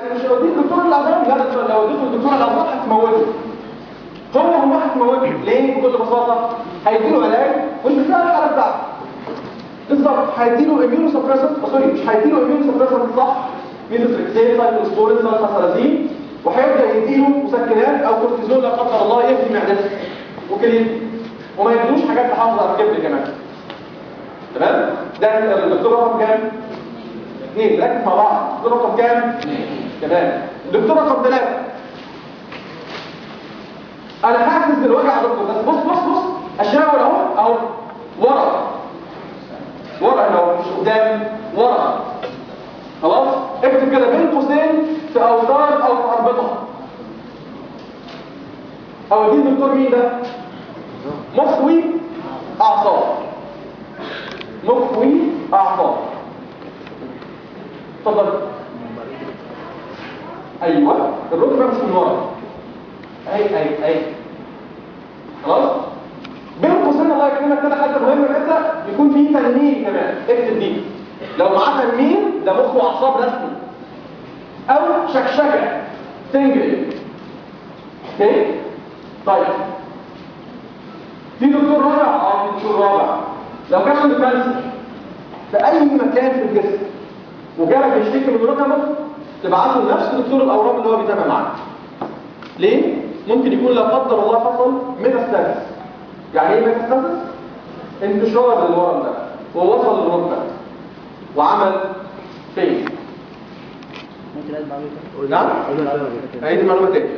يعني مش هوديه لدكتور العظام؟ لا، ده لو وديته لدكتور العظام هتموته. هو هتموته ليه؟ بكل بساطة هيديله علاج مش بتاع الحالة بتاعته. بالظبط، هيديله immunosuppressant، sorry مش هيديله immunosuppressant صح، methotrexate، cyclosporine، sulfasalazine، وهيبدا يديله مسكنات او كورتيزون لا قدر الله يهدي معدته وكليته، وما يدوش حاجات تحافظ على الكبد كمان. تمام؟ ده الدكتور رقم كام؟ 2. ركز مع بعض. الدكتور رقم كام؟ 2. تمام. الدكتور رقم 3، انا حاسس بالوجع يا دكتور، بس بص بص بص، اشاور اهو اهو ورا ورا هنا، مش قدام، ورا. خلاص؟ اكتب كده بين قوسين في اوتار او في اربطه. او دي الدكتور مين ده؟ مخوي اعصاب. مخوي اعصاب. اتفضل. ايوه، الركبة مش من ورا. اي اي اي. خلاص؟ بين قوسين الله يكرمك كده حاجة مهمة جدا، يكون فيه تنميل كمان، اكتب دي. لو معاه تنميل ده مخ واعصاب رسمي. او شكشكه tingling. okay؟ طيب في دكتور رابع، في دكتور رابع لو كان عنده cancer في اي مكان في الجسم وجالك يشتكي من ركبه، تبعته لنفس دكتور الاورام اللي هو بيتابع معاه. ليه؟ ممكن يكون لا قدر الله حصل metastasis. يعني ايه metastasis؟ انتشار للورم ده ووصل للركبه وعمل فين؟ نعم؟ عيد المعلومة تاني.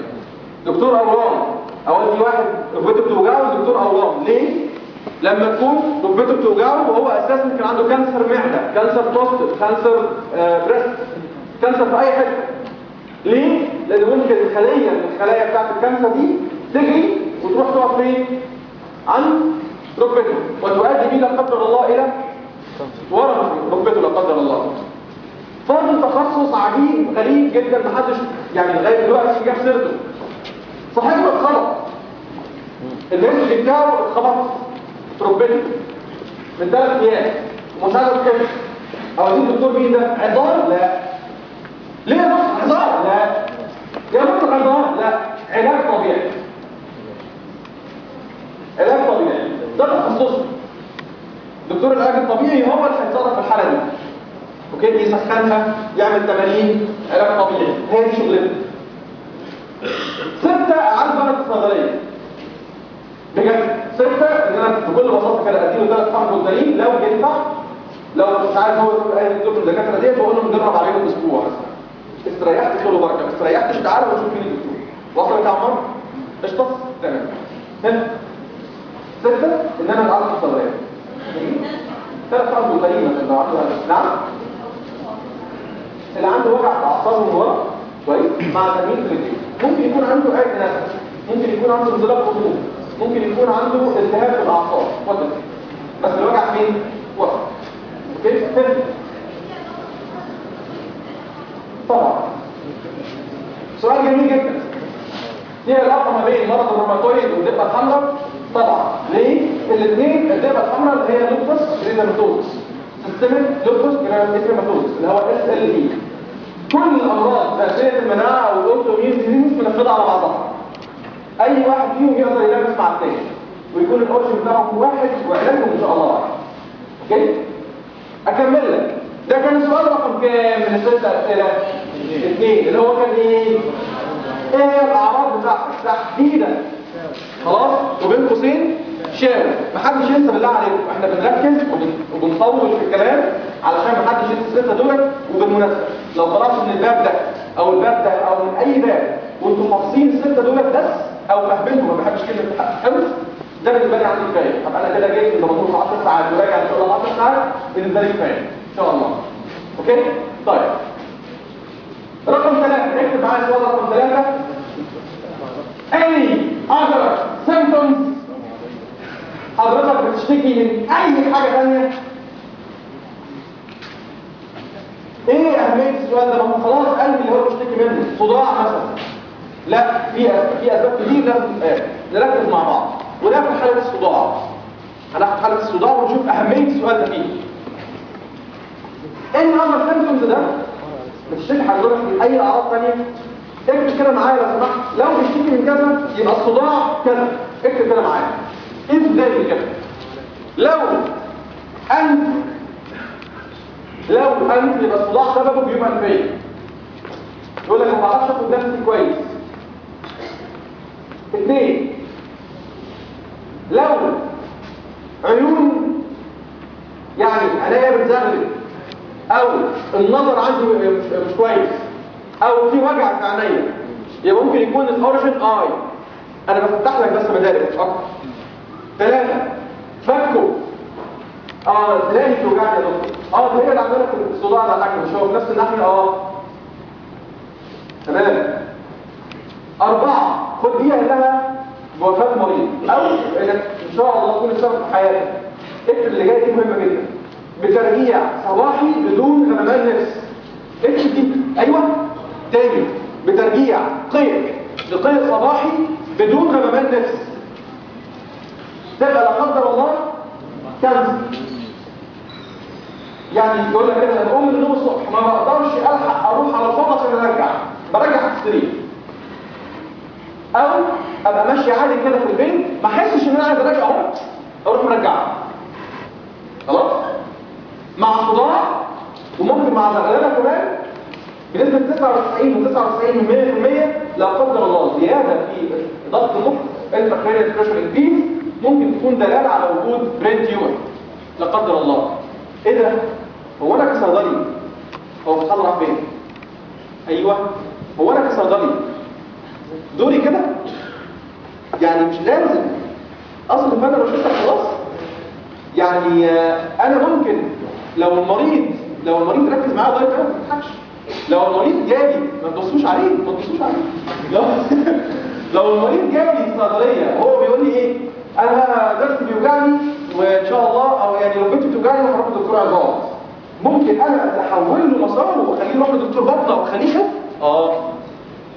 دكتور اورام، اول في واحد ركبته بتوجعه، دكتور اورام. ليه؟ لما تكون ركبته بتوجعه وهو اساسا كان عنده cancer معده، cancer prostate، cancer breast، cancer في اي حتة. ليه؟ لان ممكن الخلية من الخلايا بتاعت ال cancer دي تجري وتروح تقف فين؟ عند ركبته، وتؤدي بيه لا قدر الله الى ورم ركبته لا قدر الله. فاضل تخصص عجيب غريب جدا محدش يعني لغاية دلوقتي جاب سيرته. صاحبه اتخبط، الرجل بتاعه اتخبط في ركبته من 3 ايام ومش عارف كيف. او الدكتور مين ده؟ عظام؟ لا. ليه يا دكتور عظام؟ لا. يا دكتور عظام؟ لا. علاج طبيعي. علاج طبيعي ده تخصصه. دكتور العلاج الطبيعي هو اللي هيتصرف في الحالة دي. okay، يسخنها، يعمل تمارين، علاج طبيعي، هي دي شغلته. 6 اعالج انا في الصيدلية. بجد 6 ان انا بكل بساطة كده اديله 3 حقن فولتارين لو ينفع، لو مش عارف هو اي دكتور من الدكاترة ديت بقول له نجرب عليهم اسبوع مثلا. استريحت خير وبركة، ما استريحتش تعالى ونشوف مين الدكتور. وصلت يا عمار؟ قشطه؟ تمام. 6 ان انا اعالج في الصيدلية. 3 حقن فولتارين مثلا لو عنده. نعم؟ اللي عنده وجع في اعصابه من ورا كويس مع تنميل في رجليه، ممكن يكون عنده عرق نفس، ممكن يكون عنده انزلاق غضروف، ممكن يكون عنده التهاب في الاعصاب، بس الوجع فين؟ ورا. okay؟ طبعا سؤال جميل جدا. ايه العلاقة ما بين مرض الروماتويد والذئبه الحمراء؟ طبعا ليه؟ الاثنين الذئبه الحمراء اللي هي lupus erythematosus، systemic lupus erythematosus اللي هو SLE. كل الامراض ذاتية المناعة وال autoimmune disease منفذه على بعضها. اي واحد فيهم يقدر يلامس مع الثاني ويكون ال origin بتاعهم واحد وعلاجهم ان شاء الله واحد. okay؟ اكمل لك. ده كان السؤال رقم كام من الست اسئلة؟ 2 اللي هو كان ايه؟ ايه الاعراض بتاعتك تحديدا؟ خلاص؟ وبين قوسين شاور. محدش ينسى بالله عليكم، احنا بنركز وبنطول في الكلام علشان محدش ينسى الستة دول. وبالمناسبة لو طلعت من الباب ده او الباب ده او من اي باب وانتم حافظين الستة دول بس او فاهمينهم، ما بحبش كلمة حفظ، ده بالنسبة لي عندي كفاية. طب انا كده جاي من دمنهور في 10 ساعات وراجع ان شاء الله 10 ساعات، بالنسبة لي كفاية ان شاء الله. okay؟ طيب رقم 3، اكتب معايا السؤال رقم 3. Any other symptoms؟ حضرتك بتشتكي من اي حاجة ثانية؟ ايه اهمية السؤال ده؟ ما هو خلاص قلبي اللي هو بيشتكي منه صداع مثلا. لا، في اسباب كتير لازم نركز مع بعض وناخد حاله الصداع. هناخد حاله الصداع ونشوف اهمية السؤال ده فيه. Any other symptoms ده بتشتكي حضرتك من اي اعراض ثانية؟ اكتب كده معايا لو سمحت، لو بتشتكي من كذا يبقى الصداع كذا، اكتب كده معايا. ازاي كده؟ لو انت يبقى الصداع سببه جيوب انفيه. يقول لك ما بعرفش اخد نفسي كويس. 2، لو عيون، يعني عينيا بتزغلل او النظر عندي مش كويس او في وجع في عينيا، يبقى ممكن يكون ال origin eye. انا بفتح لك بس مدارك مش اكتر. 3، فكه، تلاقي بتوجعني يا دكتور، ده هي اللي عامله لك الصداع ده حاجة، مش هو في نفس الناحية؟ تمام. 4، خد دي لها بوفاة مريض او انك ان شاء الله تكون السبب في حياتك. اكتب اللي جاي دي مهمة جدا، بترجيع صباحي بدون غممان نفس. اكتب دي، ايوه تاني، بترجيع قيء لقيء صباحي بدون غممان نفس، تبقى لا قدر الله cancer. يعني يقول لك كده انا بقوم من النوم الصبح ما بقدرش الحق اروح على الفوضى عشان ارجع، برجع في السرير، او ابقى ماشي عادي كده في البيت ما احسش ان انا عايز ارجع، اهو اروح مرجعه. خلاص؟ مع صداع وممكن مع زغلله كمان بنسبة 99.99% لا قدر الله زيادة في ضغط المخ intracranial pressure increase، ممكن تكون دلالة على وجود brain tumor لا قدر الله. ايه ده؟ هو انا كصيدلي، هو فتح الله راح فين؟ ايوه، هو انا كصيدلي دوري كده؟ يعني مش لازم اصرف انا روشتة خلاص. يعني انا ممكن لو المريض ركز معايا دايت ما تضحكش، لو المريض جالي ما تبصوش عليه، ما تبصوش عليه. لو المريض جالي الصيدلية وهو بيقول لي ايه؟ انا ضرسي بيوجعني وان شاء الله، او يعني ركبتي بتوجعني وهروح لدكتور عظام، ممكن انا احول له مساره واخليه يروح لدكتور بطنه واخليه يخف؟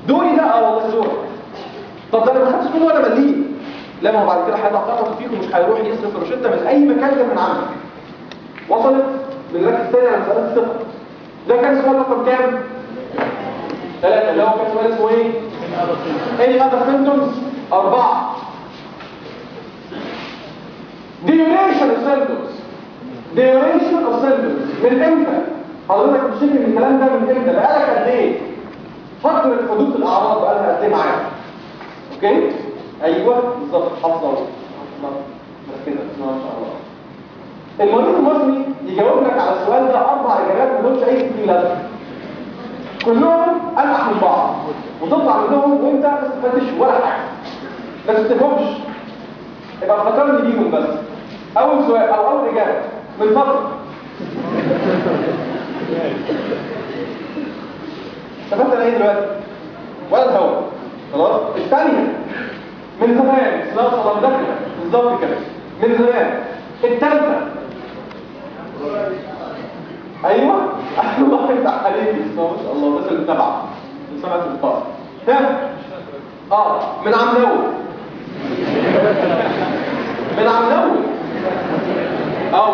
دوري ده؟ والله دوري. طب ده انا ما خدتش منه ولا مليم. لا، ما هو بعد كده هيضع طاقته فيك ومش هيروح يصرف الروشته من اي مكان غير من عندك. وصلت؟ بنركز تاني على مسالة الثقة. ده كان سؤال رقم كام؟ 3، اللي هو كان سؤال اسمه ايه؟ Any other symptoms؟ 4، duration of symptoms. duration of symptoms من امتى؟ حضرتك بتشتكي من الكلام ده من امتى؟ بقالك قد ايه؟ فترة حدوث الاعراض بقالها قد ايه معاك؟ okay؟ ايوه بالظبط، حافظه مركزه ما شاء الله. المريض المصري يجاوب لك على السؤال ده 4 اجابات ما لهمش اي ستين لازمه، كلهم انقح من بعض وتطلع منهم وانت ما استفدتش ولا حاجة، ما تستفهمش. يبقى افتكرني بيهم بس. اول سؤال او اول اجابه من فترة. استفدت انا ايه دلوقتي؟ ولا الهوا. خلاص؟ الثانية من زمان، بسم الله ما شاء الله بالظبط كده، من زمان. الثالثة، ايوه الله يفتح عليك، بسم الله ما شاء الله، بس اللي تبعه اللي سمعت الفصل. ها؟ من عم نول. من عم نول.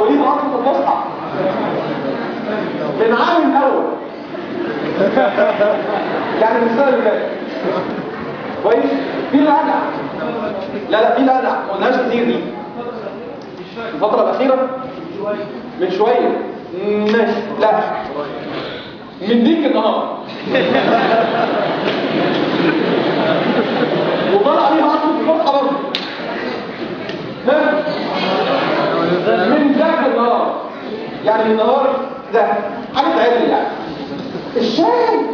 وليد عاطف المصحف. من عام الاول. يعني من السنة اللي فاتت. كويس؟ في القلع. لا في القلع، ما قلناش كتير دي. الفترة الأخيرة؟ من شوية. ماشي، لا. من ديك النهار. وطلع عليها عصر الفرحة برضه. ها؟ من ذاك النهار. يعني النهار ده حاجة تعمل يعني.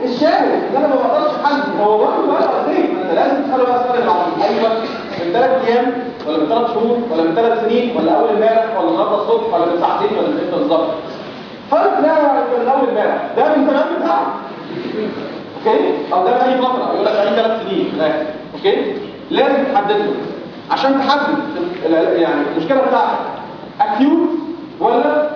الشاهد ان انا ما بقدرش احدد هو برضه بقى قد ايه؟ انت لازم تساله بقى السؤال اللي بعديه. ايوه، من 3 ايام ولا من 3 شهور ولا من 3 سنين ولا اول امبارح ولا النهارده الصبح ولا من ساعتين ولا من امتى بالظبط؟ فرق لا من اول امبارح، ده من زمان بتاعك. okay؟ او ده بقالي فترة، يقول لك بقالي 3 سنين في الاخر. okay؟ لازم تحدد له عشان تحدد يعني المشكلة بتاعتك acute ولا